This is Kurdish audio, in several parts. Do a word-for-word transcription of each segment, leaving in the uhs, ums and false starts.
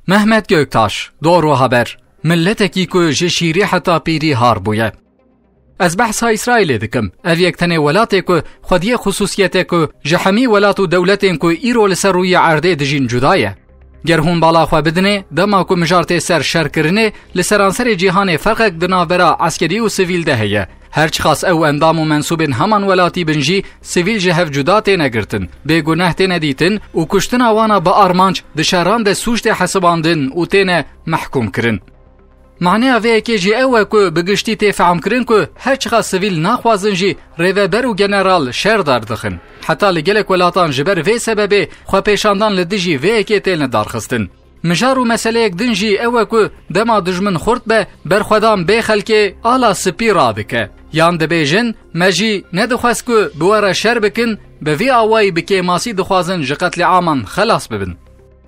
Mehmet Göktaş, Doğru Haber, miletekî ku ji şîrî heta pîrî har bûye. Ez behsa Îsraîlê dikim. Ev yek tenê welatê ku xwediyê xisûsiyetê ku ji hemî welat û dewletên ku îro li ser rûyê erdê dijîn cuda ye. Ger hûn bala xwe bidinê, dema ku mijar tê ser şerkirinê, li seranserê cîhanê ferqek di navbera eskerî û sivîl de heye. Her çiqas ew endam û mensûbên heman welatî bin jî, sivîl ji hev cuda têne girtin, bêguneh têne dîtin û kuştina wana bi armanc di şeran de sûc tê hesibandin û têne mehkûm kirin. Maneya vê yekê jî ew e ku bi giştî tê fehmkirin ku her çiqas sivîl naxwazin jî rêveber û general şer derdixin. Heta li gelek welatan ji ber vê sebebê xwepêşandan li dijî vê yekê tên li darxistin. Mijar û meseleyek din jî ew e ku dema dijmin xurt be, berxwedan bê xelkê ala spî radike. Yan dibêjin, me jî nedixwest ku bi we re şer bikin, bi vî awayî bi kêmasî dixwazin ji qetlîaman xelas bibin.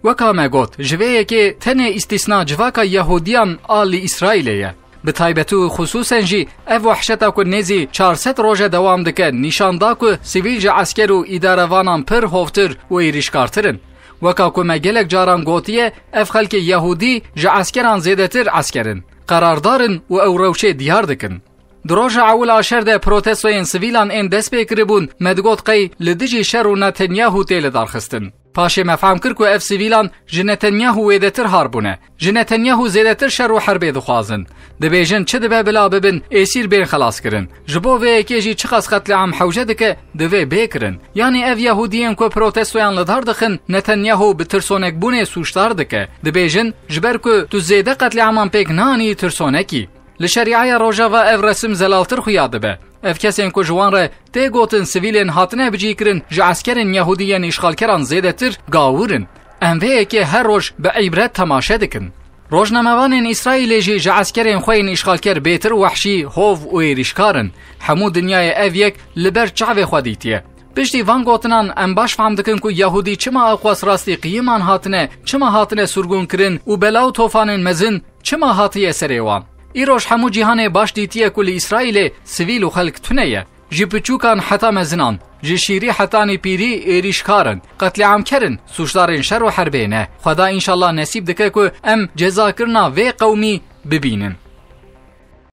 Weka me got, ji vê yekê tenê îstîsna civaka Yehudiyan a li Îsraîlê ye. Bi taybetî û xisûsen jî ev wehşeta ku nêzî çar sed roje dewam dike, nîşan da ku sivîl ji esker û îdarevanan pir hovtir û êrîşkartir in. Weka ku me gelek caran gotiye, ev xelkê Yehûdî ji eskeran zêdetir esker in, qerardar in û ew rewşê diyar dikin. Di roja ewil a şer de protestoyên sivîlan ên dest pê kiribûn, me digot qey li dijî şer û Netanyahu tê lidarxistin. Paşê me fehm kir ku ev sivîlan ji Netanyahu wêdetir har bûne. Ji Netanyahu zêdetir şer û herbê dixwazin. Dibêjin çi dibe bila bibin êsîr bên xelaskirin. Ji bo vê yekê jî çiqas qetlîam hewce dike, divê bê kirin. Yanî ev Yehûdiyên ku protestoyan li dar dixin, Netanyahu bi tirsonekbûnê sûcdar dike. Dibêjin, ji ber ku tu zêde qetlîaman pêk neanî, tirsonekî. Li Şerîaya Rojava ev resim zelaltir xuya dibe. Ev kesên ku ji wan re tê gotin sivîlên hatine bicîkirin ji eskerên Yehûdî yên îşxalkeran zêdetir gawir in. Em vê yekê her roj bi îbret temaşe dikin. Rojnamevanên Îsraîlê jî ji eskerên xwe yên îşxalker bêtir wehşî, hov û êrîşkar in. Hemû dinyayê ev yek li ber çavê xwe dîtiye. Piştî van gotinan em baş fehm dikin ku Yehûdî çima aqwas rastî qiyiman hatine, çima hatine surgûn kirin û bela û tofanên mezin çima hatiye serê wan. Îroj hemû cîhanê baş dîtiye ku li Îsraîlê sivîl û xelk tune ye. Ji piçûkan heta mezinan, ji şîrî hetanî pîrî êrîşkar in, qetlîamker in, sûcdarên şer û herbê ne. Xweda înşallah nesîb dike ku em cezakirina vê qewmî bibînin.